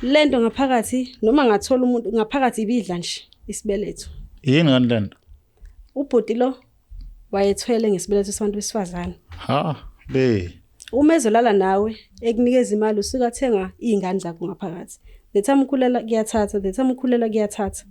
Lento ngaphakathi noma ngathola umuntu ngaphakathi ibidla nje isibeletho. Yini kanti lento? Ubhuti lo wayethwele ngesibeletho sabantu besifazane. Ha, be. Uma ezolala nawe ekunikeza imali usuke athenga izingane zakho ngaphakathi. The time ukhulela kuyathatha, the time ukhulela kuyathatha.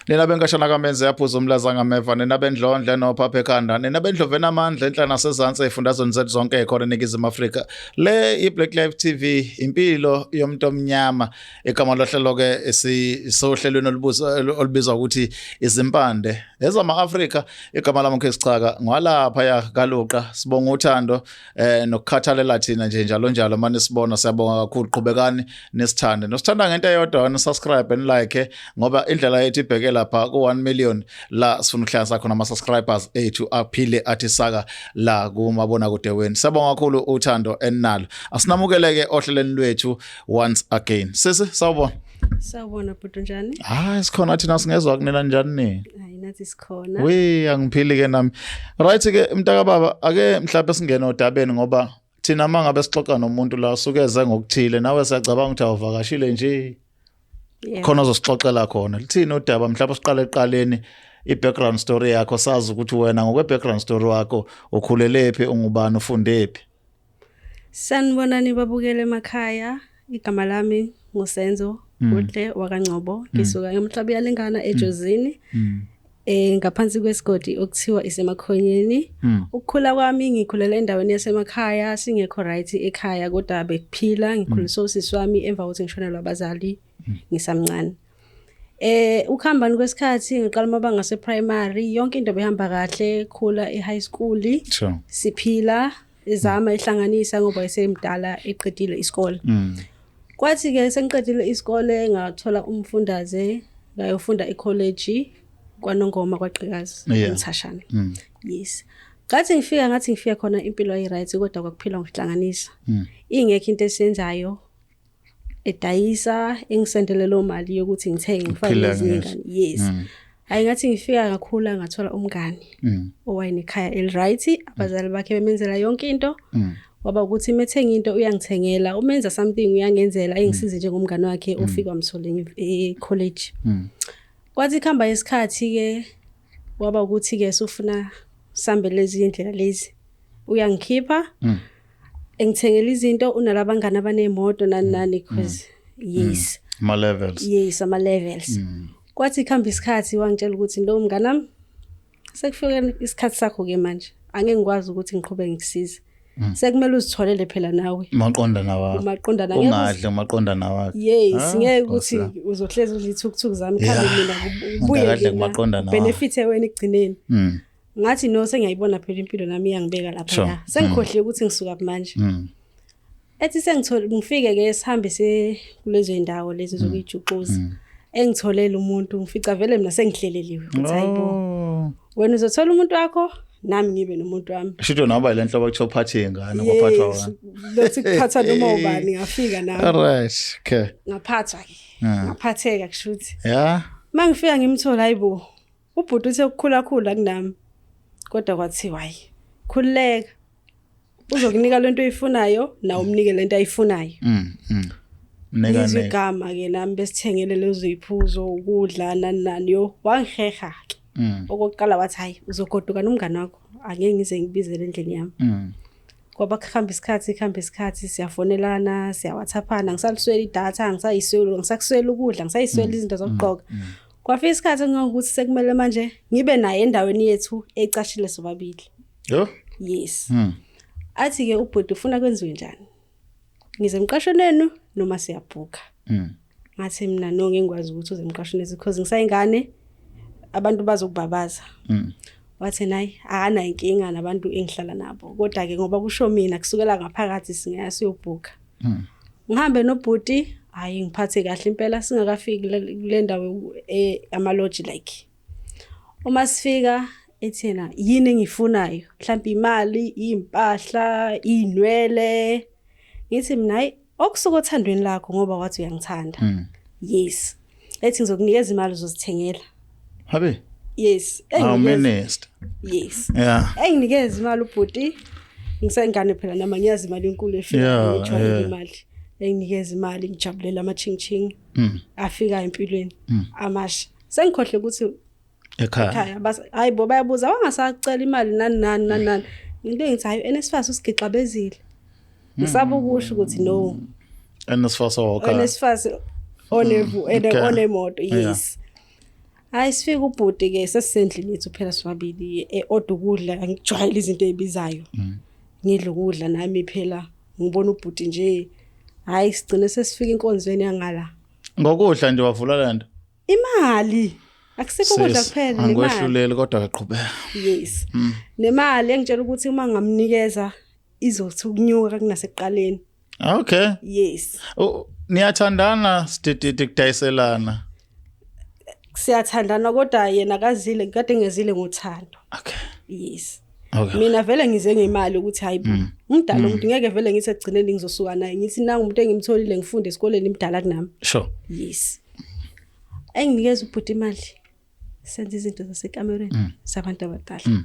Nina benkashana kamenze yaphuza umlaza ngameva, nina bendlondle nophapha ekhanda, nina bendlovu enamandla enhla nasezansi ey'fundazweni zethu zonke ey'khona eNingizimu Afrika. Le i-Black Life TV, impilo yomuntu omnyama. Igama lohlelo-ke sisohlelweni olubizwa ukuthi izimpande ezama-Afrika. Igama lami uKhesichaka ngwalaphaya kaLuqa. Sibonga uthando nokukhathalela thina nje njalo njalo manje sibona, siyabonga kakhulu. Qhubekani nisithande, nosithanda ngento eyodwa, ni subscribe and like, ngoba indlela yethu ibheke lapha ku 1 million la sifuna ukuhlanganisa khona ama subscribers ethu aphile athi saka la kumabona kude wenu. Siyabonga kakhulu uthando enalo. Asinamukeleke ohlelweni lwethu once again. Sisi, sawubona. Sawubona bhuti, njani? Hayi, sikhona thina, singezwa kunina njani ni? Hayi, nathi sikhona. We, angiphili ke nami. Right ke mntaka baba, ake mhlawumbe singene odabeni, ngoba thina mangabe sixoxa nomuntu la usuke eze ngokuthile, nawe siyacabanga ukuthi awuvakashile nje. Khona ozosixoxela khona. Lithini udaba? Mhlawumbe siqale eqaleni i-background story yakho, sazi ukuthi wena ngokwe-background story wakho ukhulelephi, ungubani, ufundephi. Sanibonani babukele emakhaya. Igama lami nguSenzo Kuhle wakaNgcobo. Ngisuka eMhlaba yalingana eJozini. Ngaphansi kwesigodi okuthiwa isemakhonyeni. Ukukhula kwami ngikhulela endaweni yasemakhaya, singekho right ekhaya kodwa bekuphila, ngikhuliswa usisi wami emva kokuthi ngishonelwa abazali ngisamncane. Ukuhambani kwesikhathi ngiqala amabanga ase-primary, yonke into behamba kahle, khula e-high school. Siphila ezama ehlanganisa ngoba esemdala eqedile isikole. Kwathi ke sengiqedile isikole ngathola umfundaze, ngayofunda e-college kwaNongoma kwaGqikazi eMthashana. Yes. Ngathi ngifika, ngathi ngifika khona impilo ayi-right kodwa kwakuphila ngokuhlanganisa. Ingekho into esiyenzayo, edayisa engisendele lo mali yokuthi ngithenge ngifake Uphila ezinye ngazo. ingane. Yes. Hayi, ngathi ngifika kakhula ngathola umngani owayenekhaya eli-right, abazali bakhe bemenzela yonke into. Waba ukuthi methenga into uyangithengela, umenza something uyangenzela, engisize njengomngani wakhe ofika wamthola e-college. Kwathi kuhamba isikhathi ke waba ukuthi ke sufuna sambe lezi indlela lezi. Uyangikhipha. Engithengela izinto, unalabangani abanemoto nani nani, because yes. Ama levels. Yes, ama levels. Kwathi kuhamba isikhathi wangitshela ukuthi lo mnganami sekufike isikhathi sakho ke manje, angeke ngikwazi ukuthi ngiqhubeke ngikusize. Sekumele uzitholele phela nawe. Maqonda nawakho. Umaqonda na Ungadli umaqonda nawakho. Yes, Ah, ngeke Nkosi ukuthi yami. uzohlezi udla ithukuthuku zami khambe mina kubuye Ungakadli mina kumaqonda nawakho. benefit wena ekugcineni. Ngathi no, sengiyayibona phela impilo nami iyangibeka lapha ya. Sengikhohliwe ukuthi ngisuka manje. Ethi sengithole ngifike ke sihambe se kulezo indawo lezi zokuyijuxuza. Engitholela umuntu ngifica vele mina sengihleleliwe ukuthi hayibo. Oh. Wena uzothola umuntu wakho nami ngibe nomuntu wami. Shito naba le nhlobo kuthiwa uphathe ingane kwaphathwa Yes, wena. lothi kuphathwa noma ubani ngafika nami. All right. Okay. Ngaphathwa ke. Ngaphatheka kushuthi. Yeah. Mangifika ngimthola, hayibo. Ubhuti uthe ukukhula khula kunami. Kodwa kwathiwa hayi, khululeka. Uzokunika lento oyifunayo nawe umnike lento ayifunayo. Nika Ngizwe nika. igama ke nami besithengele lezo ziphuzo, ukudla nani nani, yo wangiheha ke. Okokuqala wathi hayi, uzogoduka nomngani wakho, angeke ngize ngibizele endlini yami. Kwaba kuhamba isikhathi, kuhamba isikhathi, siyafonelana, siya-WhatsAppana, ngisaliswela idatha, ngisayiswela, ngisakuswela ukudla, ngisayiswela izinto zokugqoka. Kwafika isikhathi engangokuthi sekumele manje ngibe naye endaweni yethu ecashile sobabili. Yo. Yes. Athi ke ubhuti ufuna kwenziwe njani? Ngize emqashweni wenu noma siyabhuka? Ngathi mina no, ngingikwazi ukuthi uze emqashweni wethu because ngisayingane, abantu bazokubabaza. Wathi nayi akanayo inkinga nabantu engihlala nabo, kodwa ke ngoba kusho mina kusukela ngaphakathi singaya siyobhuka. Ngihambe nobhuti, hayi ngiphathe kahle impela, singakafiki kule ndawo ama-lodge like. Uma sifika ethena yini engiyifunayo, mhlawumbe imali, impahla, inwele. Ngithi mina hayi, okusuka othandweni lakho ngoba wathi uyangithanda. Yes. Ethi ngizokunikeza imali uzozithengela. Habe. Yes. Awu minister. Yes. Yeah. Enginikeza imali ubhuti. Ngisengane phela nami ngiyazi imali enkulu efika ngijwayele imali. Enginikeza imali ngijabulela ama ching ching. Afika empilweni amasha. Sengikhohle ukuthi ekhaya hayi bo bayabuza wangasacela imali nani nani nani nani. Into engithi hayi NSFAS usigixabezile. Ngisaba ukusho ukuthi no. NSFAS okay. NSFAS onevu onemoto yes. Hayi sifika ubhuti ke sesisendlini yethu phela sobabili e-order ukudla angijwayele izinto ezibizayo. Ngidla ukudla nami phela ngibona ubhuti nje hayi sigcine sesifika inkonzweni yangala. Ngokudla nje wavula lento. Imali akusikho ukudla kuphela nemali. Angikwehluleli kodwa aqhubeka. Yes. Nemali engitshela ukuthi uma ngamnikeza izothi ukunyuka kunasekuqaleni. Okay. Yes. Niyathandana sidididi kudayiselana. Siyathandana kodwa yena akazile kade ngezile ngothando. Okay. Yes. Okay. Mina vele ngize ngemali ukuthi hayibo umdala umuntu ngeke vele ngithi ekugcineni ngizosuka naye ngithi nanga umuntu engimtholile ngifunde esikoleni imdala kunami. Sure. Yes. Enginikeza ubhuti imali senza izinto zasekamereni sabantu abadala.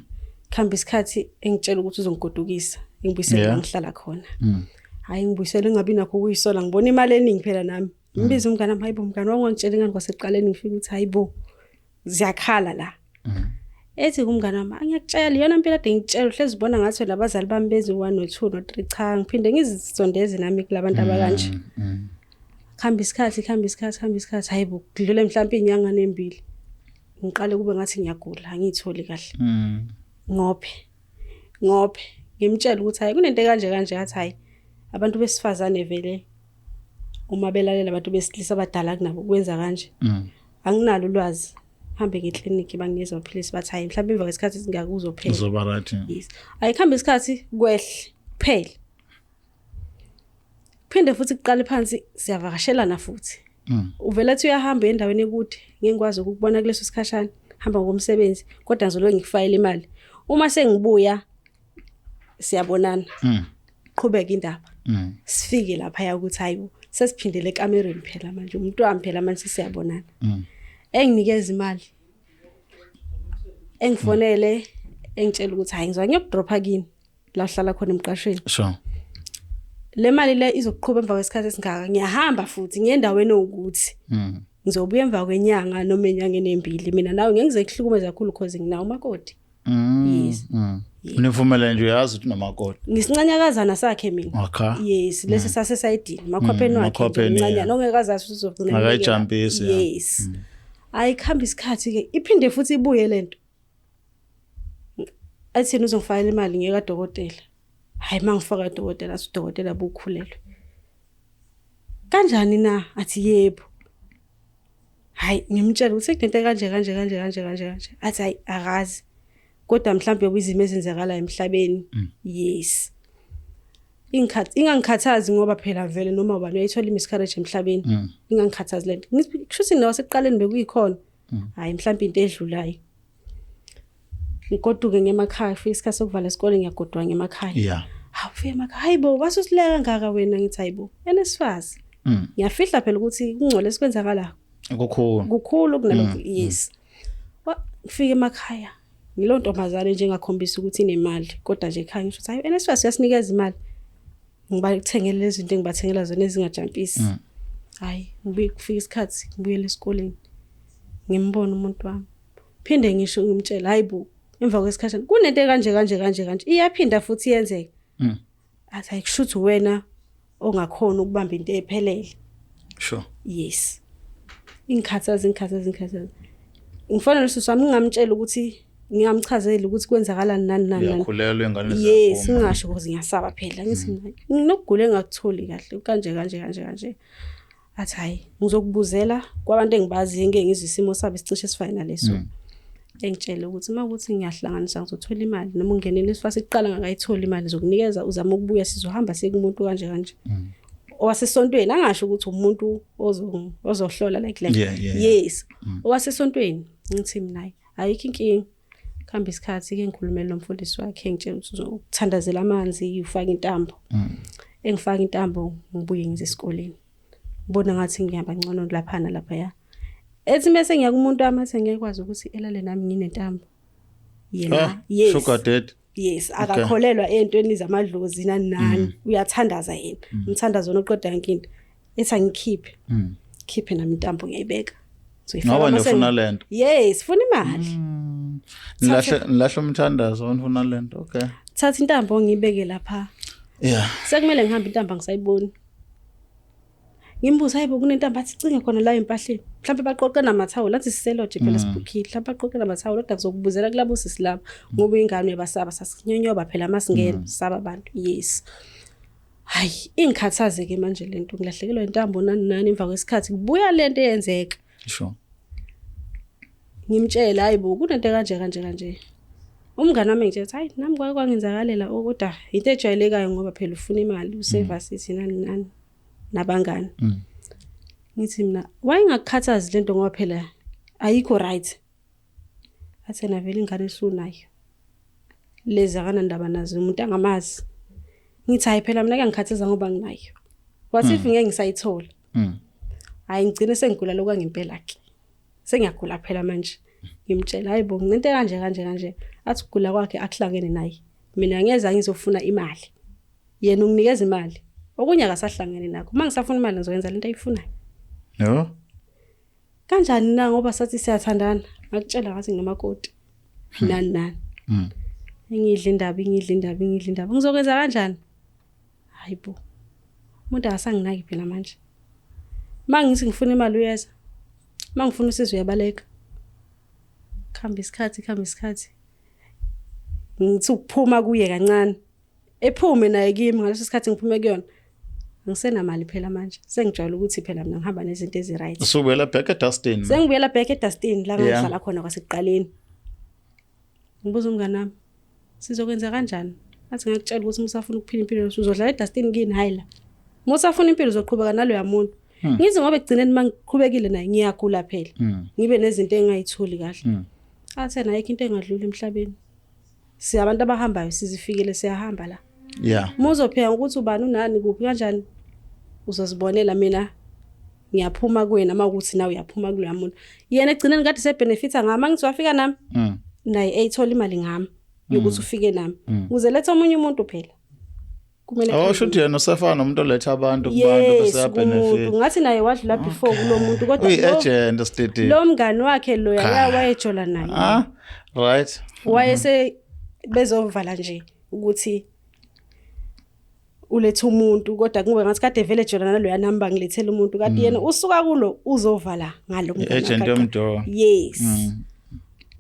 Khamba isikhathi engitshela ukuthi uzongigodukisa ngibuyisele la ngihlala khona. Hayi ngibuyisele ngingabi nakho ukuyisola ngibona imali eningi phela nami. Ngibiza umngane wami hayibo mngane wami wangitshela ingane kwasekuqaleni ngifika ukuthi hayibo ziyakhala la. Ethi kumngane wami angiyakutshela iyona impela ade ngikutshela uhlezi ubona ngathi wena abazali bami bezi 1 no 2 no 3 cha ngiphinde ngizisondeze nami kulabantu abakanje. Khamba isikhathi khamba isikhathi khamba isikhathi hayibo kudlule mhlawumbe inyanga nembili. Ngiqale kube ngathi ngiyagula angiyitholi kahle. Ngophe ngimtshela ukuthi hayi kunento kanje kanje athi hayi abantu besifazane vele uma belalela abantu besilisa abadala kunabo kwenza kanje. Anginalo ulwazi. Hambe ngekliniki banginikeza amaphilisi bathi hayi mhlawumbe emva kwesikhathi singakuzophela. Uzoba right. Yes. Ayikhamba isikhathi kwehle kuphela. Phinde futhi kuqale phansi siyavakashelana futhi. Uvela ethi uyahamba endaweni ekude ngeke ngikwazi ukukubona kuleso sikhashana hamba ngokomsebenzi kodwa ngizoloke ngikufakele imali. Uma sengibuya siyabonana. Qhubeka indaba. Sifike lapha ya ukuthi hayibo sesiphindele ekamereni phela manje umuntu wami phela manje siyabonana. Enginikeza imali. Engifonele engitshela ukuthi hayi ngizwa ngiyokudropha kini la uhlala khona emqashweni. Sure. Le mali le izokuqhubha emva kwesikhathi esingaka ngiyahamba futhi ngiyendaweni ukuthi ngizobuya emva kwenyanga noma enyangeni embili mina nawe ngeke ngize kuhlukumeza kakhulu because nginawo umakoti. Yes. Nivumele nje uyazi ukuthi unomakoti. Ngisincanyakazana sakhe mina. Okay. Yes, lesi sasesayidini makhwapheni wakhe makhwapheni, mncanyana ongekazazi ukuthi uzogcina. Akayijampisi, yeah. Yes. Ayikhamba isikhathi ke iphinde futhi ibuye lento. Athi yena uzongifakela imali ngeke kadokotela. Hayi mangifaka dokotela athi udokotela bukhulelwe. Kanjani na? Athi yebo. Hayi ngimtshela ukuthi kunento kanje kanje kanje kanje kanje kanje. Athi hayi akazi. Kodwa mhlawumbe kuyizimo ezenzakala emhlabeni. Yes. Ingangikhathazi ngoba phela vele noma ubani uyayithola imiscarriage emhlabeni. Ingangikhathazi lento. Ngithi kusho ukuthi nawe sekuqaleni bekuyikhona. Hayi mhlawumbe into edlulayo. Ngigoduke ngemakhaya fika isikhathi sokuvala isikole ngiyagoduka ngemakhaya. Yeah. Hawu fika emakhaya hayibo wasusileka kangaka wena ngithi hayibo NSFAS. Ngiyafihla phela ukuthi kungcole sikwenzakala Kukhulu. kukhulu kunalokho yes. Ngifika emakhaya ngilo ntombazane nje engakhombisa ukuthi inemali kodwa nje ekhaya ngisho ukuthi hayi NSFAS uyasinikeza imali. Ngibathengele lezi zinto engibathengela zona ezingajampisi. Hayi ngibuye kufika isikhathi ngibuyele esikoleni. Ngimbona umuntu wami. Phinde ngisho ngimtshela hayibo emva kwesikhathi kunento kanje kanje kanje kanje iyaphinda futhi yenzeka. Athi ayikushuthi wena ongakhona ukubamba into ephelele. Sure. Yes. Ingikhathaza ingikhathaza ingikhathaza. Ngifana nosisi wami ngingamtshela ukuthi ngingamchazeli ukuthi kwenzakalani nani nani nani. Uyakhulelwa ingane Yes, ngingasho ukuthi ngiyasaba phela ngithi nginokugula engakutholi kahle kanje kanje kanje kanje. Athi hayi ngizokubuzela kwabantu engibaziyo ngeke ngizwe isimo sabo isicishe esifana naleso. Engitshele ukuthi uma ukuthi ngiyahlanganisa ngizothola imali noma ungene NSFAS iqala ngakayitholi imali zokunikeza uzama ukubuya sizohamba siye kumuntu kanje kanje. Owasesontweni angasho ukuthi umuntu ozohlola like like. Yeah, yeah, yeah. Yes. Owasesontweni ngithi mina ayikho inkinga. Khamba isikhathi ke ngikhulumela nomfundisi wakhe ngitshela ukuthi uzokuthandazela amanzi ufake intambo. Engifaka intambo ngibuye ngize esikoleni. Ngibona ngathi ngihamba ngcono lapha nalapha ya. Ethi mase ngiya kumuntu wami athi ngeke kwazi ukuthi elale nami nginentambo. Yena Ah, yes. Sugar daddy. Yes, akakholelwa entweni zamadlozi nani nani. Uyathandaza yena. Umthandazo onoqeda yonke into. Ethi angikhiphe. Khiphe nami intambo ngiyayibeka. Ngizoyifaka Ngoba mase nifuna lento. Yes, funa imali. Nilahle umthandazo nifuna lento. Okay. Thatha intambo ngiyibeke lapha. Yeah. Sekumele ngihambe intambo angisayiboni. Ngimbuza hayibo kunentambo athi cinge khona la empahleni. Mhlawumbe baqoqe namathawula athi siseloje phela sibhukhile. Mhlawumbe baqoqe namathawula kodwa ngizokubuzela kulabo sisi laba ngoba ingane uyabasaba sasinyonyoba phela masingena saba abantu. Yes. Hayi ingikhathaze ke manje lento ngilahlekelwa intambo nani nani emva kwesikhathi kubuya lento eyenzeka. Sure. Ngimtshela hayibo kunento kanje kanje kanje. Umngane wami ngitshela hayi nami kwake kwangenzakalela kodwa into ejwayelekayo ngoba phela ufuna imali usevasithi nani nani nabangani. Ngithi mina wayengakukhathazi lento ngoba phela ayikho right. Athe na vele ingane esunayo. Lezi akanandaba nazo umuntu angamazi. Ngithi hayi phela mina kuyangikhathaza ngoba nginayo. Wathi if ngeke ngisayithola. Hayi ngigcine sengigula lokwa ngempela ke. Sengiyagula phela manje. Ngimtshela hayibo nginento kanje kanje kanje. Athi ukugula kwakhe akuhlangene naye. Mina ngeza ngizofuna imali. Yena unginikeza imali. Okunye akasahlangene nakho. Uma ngisafuna imali ngizoyenza lento ayifunayo. No. Kanjani na ngoba sathi siyathandana. Ngakutshela ngathi nginomakoti. Nani nani. Ngidla indaba ngidla indaba ngidla indaba. Ngizokwenza kanjani? Hayibo. Umuntu akasanginaki phela manje. Mangithi ngifuna imali uyeza. Mangifuna usizo uyabaleka. Khamba isikhathi khamba isikhathi. Ngithi ukuphuma kuye kancane. Ephume naye kimi ngaleso sikhathi ngiphume kuyona. Ngisenamali phela manje. Sengijwayele ukuthi phela mina ngihamba nezinto ezi right. Usubuyela back eDustin. Sengibuyela back eDustin la ngihlala khona kwasekuqaleni. Ngibuza umngane wami, sizokwenza kanjani? Athi ngakutshela ukuthi musafuna ukuphila impilo uzodlala eDustin kini hayi la. Musafuna impilo uzoqhubeka naloya muntu. Ngithi ngoba ekugcineni mangiqhubekile naye ngiyagula phela. Ngibe nezinto engayitholi kahle. Athe naye into engadlula emhlabeni. Siyabantu abahambayo sizifikele siyahamba la. Yeah. Muzopheka ukuthi ubani unani kuphi kanjani uzozibonela mina ngiyaphuma kuwena mawukuthi nawe uyaphuma kuloya muntu. Yena egcineni kade sebenefita ngami ngithi wafika nami. Naye eyithola imali ngami yokuthi ufike nami. Uze letha omunye umuntu phela. Kumele Oh shuthi yena usefana nomuntu oletha abantu kubantu bese yabenefit. Ngathi naye wadlula before kulo muntu kodwa uyi agent steady. Lo mngani wakhe lo wayejola naye. Ah right. Wayese bezovala nje ukuthi uletha umuntu kodwa kube ngathi kade vele ejola naloya number ngilethela umuntu kanti yena usuka kulo uzovala ngalo mngani. Agent yomdo. Yes.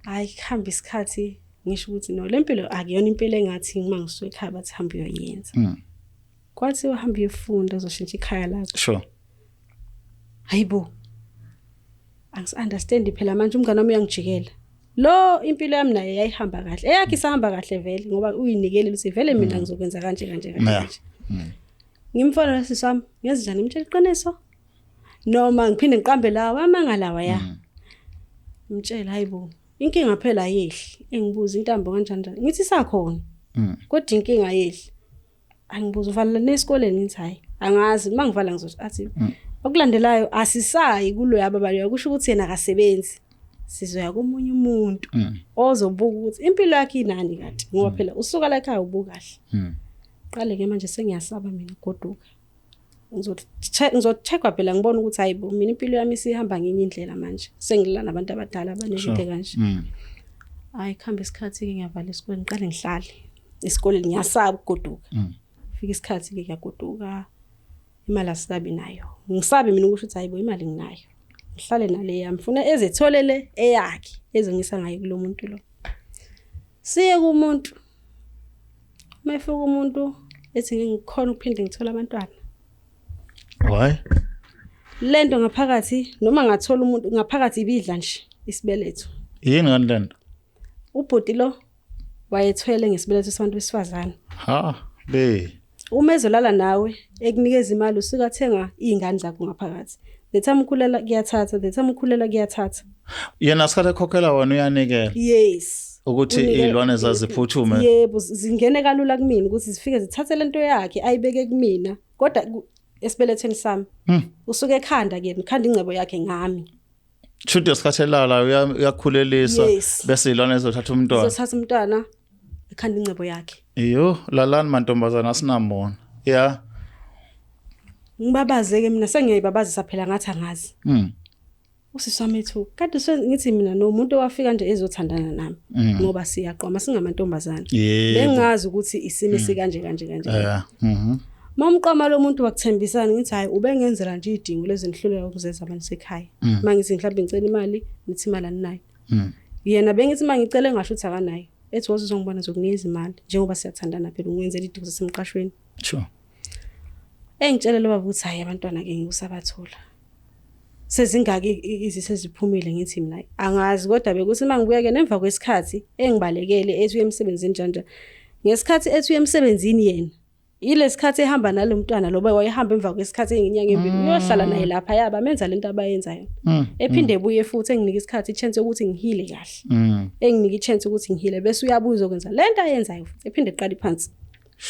Hayi kuhamba isikhathi ngisho ukuthi no lempilo akuyona impilo engathi uma ngisuka ekhaya bathi hamba uyoyenza. Kwathi uhamba uyofunda uzoshintsha ikhaya lakho. Sure. Hayibo. Angis understand phela manje umngane wami uyangijikela. Lo impilo yami naye yayihamba kahle. Eyakhe isahamba kahle vele ngoba uyinikele ukuthi vele mina ngizokwenza kanje kanje kanje. Ngimfonela sisi wami, ngenze njani ngimtshela iqiniso? Noma ngiphinde ngiqambe lawa amanga lawa ya. Ngimtshela hayibo. Inkinga phela ayehli. Engibuza intambo kanjani njani. Ngithi isakhona. Kodwa inkinga ayehli. Angibuza uvala nesikoleni ngithi hayi. Angazi mangivala ngizothi athi okulandelayo asisayi kuloya baba kusho ukuthi yena akasebenzi. Sizoya komunye umuntu ozobuka ukuthi impilo yakhe inani kanti ngoba phela usuka la ekhaya ubuka kahle. Qale ke manje sengiyasaba mina ugoduka. Ngizocheckwa phela ngibona ukuthi hayibo mina impilo yami isihamba ngenye indlela manje. Sengilala nabantu abadala abanezinto kanje. Hayi kuhamba isikhathi ke ngiyavala esikoleni ngiqale ngihlale. Esikoleni ngiyasaba ukugoduka. Fika isikhathi ke ngiyagoduka. Imali asisabi nayo. Ngisabe mina ukusho ukuthi hayibo imali nginayo. Ngihlale nale yami funa ezitholele eyakhe ezongisa ngayo kulo muntu lo. Siye kumuntu. Mayifika umuntu ethi ngikhona ukuphinde ngithola abantwana. Why? Lento ngaphakathi noma ngathola umuntu ngaphakathi ibidla nje isibeletho. Yini ngani lento? Ubhuti lo wayethwele ngesibeletho sabantu besifazane. Ha, be. Uma ezolala nawe ekunikeza imali usuka thenga izingane zakho ngaphakathi. The time ukhulela kuyathatha, the time ukhulela kuyathatha. Yena sikhathi ekhokhela wena uyanikela. Yes. Ukuthi izilwane zaziphuthume. Yebo, zingene kalula kumina ukuthi zifike zithathe lento yakhe ayibeke kumina kodwa esibelethweni sami. Usuke ekhanda kuyena, khanda ingcebo yakhe ngami. Shuthi isikhathi elala uyakhulelisa bese ilona ezothatha umntwana. Izothatha umntwana ekhanda ingcebo yakhe. Iyo lalani mantombazana asinamona. Yeah. Ngibabaze ke mina sengiyayibabazisa phela ngathi angazi. Usisi wami ethu kade ngithi mina nomuntu owafika nje ezothandana nami ngoba siyaqoma singamantombazana. Bengazi ukuthi isimo sikanje kanje kanje. Yeah. Mamqoma lo muntu wakuthembisana ngithi hayi ubengenzela nje idingo lezinhluleka ukuzenza abantu sekhaya. Mangithi mhlawumbe ngicela imali nithi imali aninayo. Yena bengithi mangicela engasho ukuthi akanayo. Ethi woze uzongibona zokunikeza imali njengoba siyathandana phela ungenzela idingo zasemqashweni. Sure. Engitshela lo baba ukuthi hayi abantwana ke ngikusabathola. Sezingaki izisu eziphumile ngithi mina angazi kodwa bekuthi mangibuya ke nemva kwesikhathi engibalekele ethi uye emsebenzini njani njani. Ngesikhathi ethi uye emsebenzini yena ilesikhathi ehamba nalomntwana lo wayehamba emva kwesikhathi enginyanga embili uyohlala naye lapha yaba menza lento abayenzayo. Ephinde ebuye futhi enginika isikhathi ichance yokuthi ngihile kahle. Enginika ichance ukuthi ngihile bese uyabuya uzokwenza lento ayenzayo futhi ephinde eqale phansi.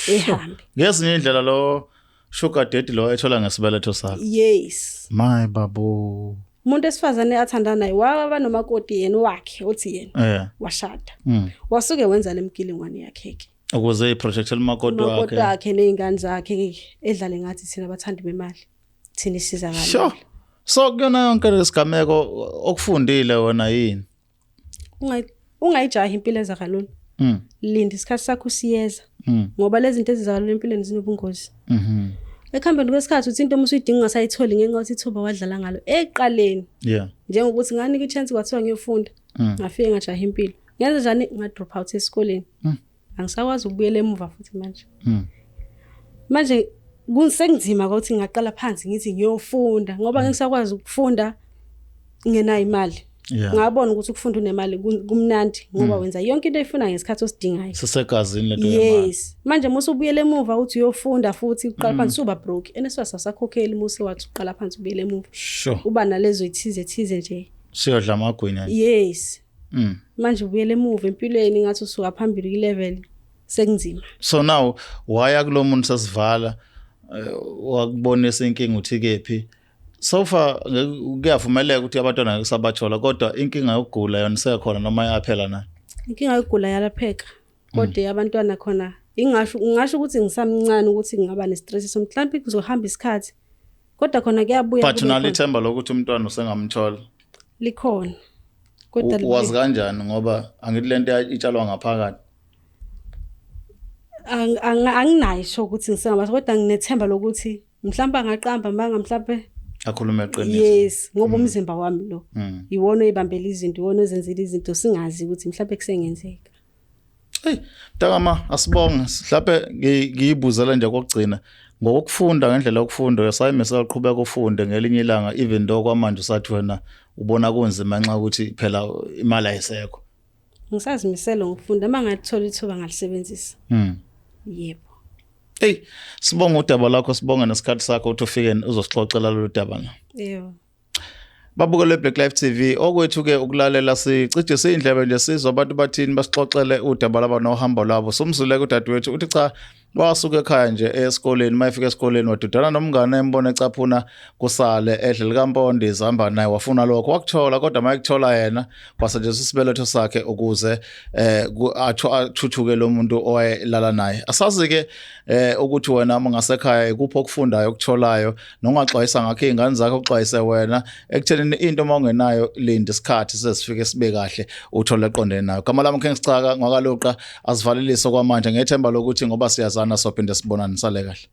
Ehambe. Ngezinye indlela lo sugar daddy lo ethola ngesibeletho sakhe. Yes. My babu. Umuntu esifazane athandana naye waba nomakoti yena wakhe othi yena washada. Wasuke wenza lemgilingwane yakhe ke. Ukuze iproject umakoti wakhe. Umakoti wakhe nezingane zakhe edlale ngathi thina abathandi bemali. Thina isizakala. Sure. So kuyona yonke lesigameko okufundile wena yini? Ungayijahi impilo ezakalula. Linda isikhathi sakho siyeza. Ngoba lezi zinto ezizakalula empilweni zinobungozi. Ekuhambeni kwesikhathi uthi into usuyidinga ungasayitholi ngenxa yokuthi ithuba wadlala ngalo ekuqaleni. Yeah. Njengokuthi nganika ichance kwathiwa ngiyofunda. Ngafike ngajaha impilo. Ngenza njani nga drop out esikoleni. Angisakwazi ukubuyela emuva futhi manje. Manje kunsekunzima ukuthi ngaqala phansi ngithi ngiyofunda ngoba ngisakwazi ukufunda ngenayo imali. Ngabona ukuthi ukufunda unemali kumnandi ngoba wenza yonke into oyifuna ngesikhathi osidingayo. Sisegazini lento yemali. Yes. Manje musubuyele emuva uthi uyofunda futhi uqala phansi uba broke. Eneswa sasakhokheli musi wathi uqala phansi ubuyele emuva. Sure. Uba nalezo ithize thize nje. Siyodla amagwinya. Yes. Manje ubuyele emuva empilweni ngathi usuka phambili ku level sekunzima. So now waya kulomuntu sasivala wakubonisa inkinga uthi kephi. So far kuyavumeleka ukuthi abantwana kusabathola kodwa inkinga yokugula yona isekhona noma yaphela na? Inkinga yokugula yalapheka kodwa abantwana khona ingasho ukuthi ngisamncane ukuthi ngingaba nestress so mhlawumbe kuzohamba isikhathi kodwa khona kuyabuya. But unalo ithemba lokuthi umntwana usengamthola? Likhona. Kodwa wazi kanjani ngoba angithi lento itshalwa ngaphakathi? Anginayo sho ukuthi ngisengaba kodwa nginethemba lokuthi mhlawumbe angaqamba manga mhlawumbe akhulume eqiniso. Yes, ngoba umzimba wami lo iwona oyibambela izinto, iwona ozenzela izinto singazi ukuthi mhlawumbe kusengenzeka. Hey, mntakama asibonge. Mhlawumbe ngiyibuzela nje kokugcina ngokufunda ngendlela yokufunda usayimisela uqhubeka ufunde ngelinye ilanga even though kwamanje usathi wena ubona kunzima nxa ukuthi phela imali ayisekho. Ngisazimisela ngokufunda mangathola ithuba ngalisebenzisa. Yebo. Hey, sibonga udaba lakho, sibonga nesikhathi sakho ukuthi ufike uzosixoxela lolu daba la. Yebo. Babukele Black Life TV okwethu ke ukulalela sicije sindlebe nje sizwe abantu bathini basixoxele udaba laba nohambo lwabo. Somzuleke udadewethu uthi cha wasuka ekhaya nje esikoleni, mayefika esikoleni wadudana nomngane embona ecaphuna kusale edle likampondo izihamba naye wafuna lokho wakuthola kodwa mayekuthola yena kwasetshenziswa isibeletho sakhe ukuze athuthuke lo muntu owayelala naye. Asazi ke ukuthi wena uma ngasekhaya ikuphi okufundayo okutholayo nongaxwayisa ngakho izingane zakho uxwayise wena ekuthenini into uma ungenayo linda isikhathi sesifike sibe kahle uthole eqondene nayo. Gama lami King Sicaka ngwakaluqa asivalelise kwamanje ngethemba lokuthi ngoba siyazana sophinde sibonane sale kahle.